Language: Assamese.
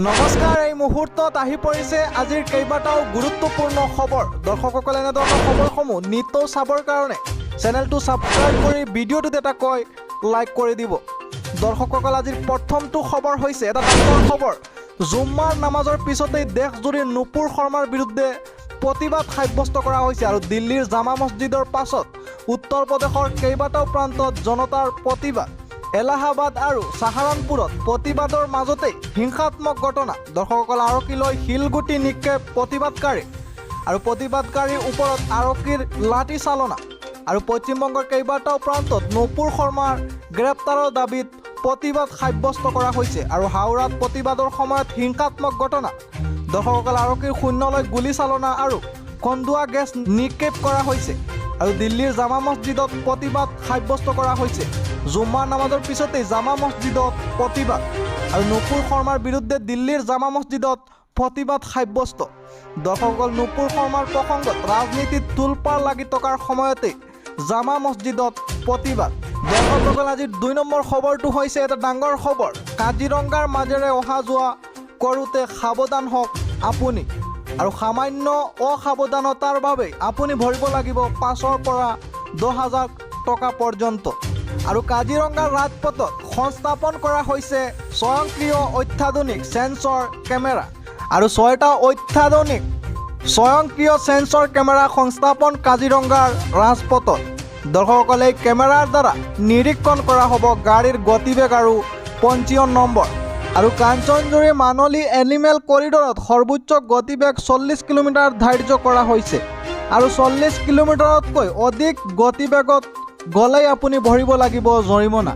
নমস্কাৰ, এই মুহূৰ্তত আহি পৰিছে আজিৰ কেইবাটাও গুৰুত্বপূৰ্ণ খবৰ। দৰ্শকসকলে, এনেধৰণৰ খবৰসমূহ নিতৌ চাবৰ কাৰণে চেনেলটো ছাবস্ক্ৰাইব কৰি ভিডিঅ'টোত এটাকৈ লাইক কৰি দিব। দৰ্শকসকল, আজিৰ প্ৰথমটো খবৰ হৈছে এটা ডাঙৰ খবৰ। জুম্মাৰ নামাজৰ পিছতেই দেশজুৰি নুপুৰ শৰ্মাৰ বিৰুদ্ধে প্ৰতিবাদ সাব্যস্ত কৰা হৈছে আৰু দিল্লীৰ জামা মছজিদৰ পাছত উত্তৰ প্ৰদেশৰ কেইবাটাও প্ৰান্তত জনতাৰ প্ৰতিবাদ। এলাহাবাদ আৰু চাহাৰানপুৰত প্ৰতিবাদৰ মাজতেই হিংসাত্মক ঘটনা। দৰ্শকসকল, আৰক্ষীলৈ শিলগুটি নিক্ষেপ প্ৰতিবাদকাৰী আৰু প্ৰতিবাদকাৰীৰ ওপৰত আৰক্ষীৰ লাঠি চালনা। আৰু পশ্চিমবংগৰ কেইবাটাও প্ৰান্তত নুপুৰ শৰ্মাৰ গ্ৰেপ্তাৰৰ দাবীত প্ৰতিবাদ সাব্যস্ত কৰা হৈছে আৰু হাওৰাত প্ৰতিবাদৰ সময়ত হিংসাত্মক ঘটনা। দৰ্শকসকল, আৰক্ষীৰ শূন্যলৈ গুলী চালনা আৰু কন্দুৱা গেছ নিক্ষেপ কৰা হৈছে আৰু দিল্লীৰ জামা মছজিদত প্ৰতিবাদ সাব্যস্ত কৰা হৈছে। জুম্মাৰ নামাজৰ পিছতেই জামা মছজিদত প্ৰতিবাদ আৰু নুপুৰ শৰ্মাৰ বিৰুদ্ধে দিল্লীৰ জামা মছজিদত প্ৰতিবাদ সাব্যস্ত। দৰ্শকসকল, নুপুৰ শৰ্মাৰ প্ৰসংগত ৰাজনীতিত তোলপাৰ লাগি থকাৰ সময়তেই জামা মছজিদত প্ৰতিবাদ। দৰ্শকসকল, আজিৰ 2 নম্বৰ খবৰটো হৈছে এটা ডাঙৰ খবৰ। কাজিৰঙাৰ মাজেৰে অহা যোৱা কৰোঁতে সাৱধান হওক আপুনি আৰু সামান্য অসাৱধানতাৰ বাবে আপুনি ভৰিব লাগিব 5ৰ পৰা 10,000 টকা পৰ্যন্ত। আৰু কাজিৰঙাৰ ৰাজপথত সংস্থাপন কৰা হৈছে স্বয়ংক্ৰিয় অত্যাধুনিক চেন্সৰ কেমেৰা আৰু ছয়টা অত্যাধুনিক স্বয়ংক্ৰিয় চেন্সৰ কেমেৰা সংস্থাপন কাজিৰঙাৰ ৰাজপথত। দৰ্শকসকলে, এই কেমেৰাৰ দ্বাৰা নিৰীক্ষণ কৰা হ'ব গাড়ীৰ গতিবেগ আৰু পঞ্জীয়ন নম্বৰ। আৰু কাঞ্চনজুৰি মানলি এনিমেল কৰিডৰত সৰ্বোচ্চ গতিবেগ 40 কিলোমিটাৰ ধাৰ্য কৰা হৈছে আৰু 40 কিলোমিটাৰতকৈ অধিক গতিবেগত গ'লেই আপুনি ভৰিব লাগিব জৰিমনা।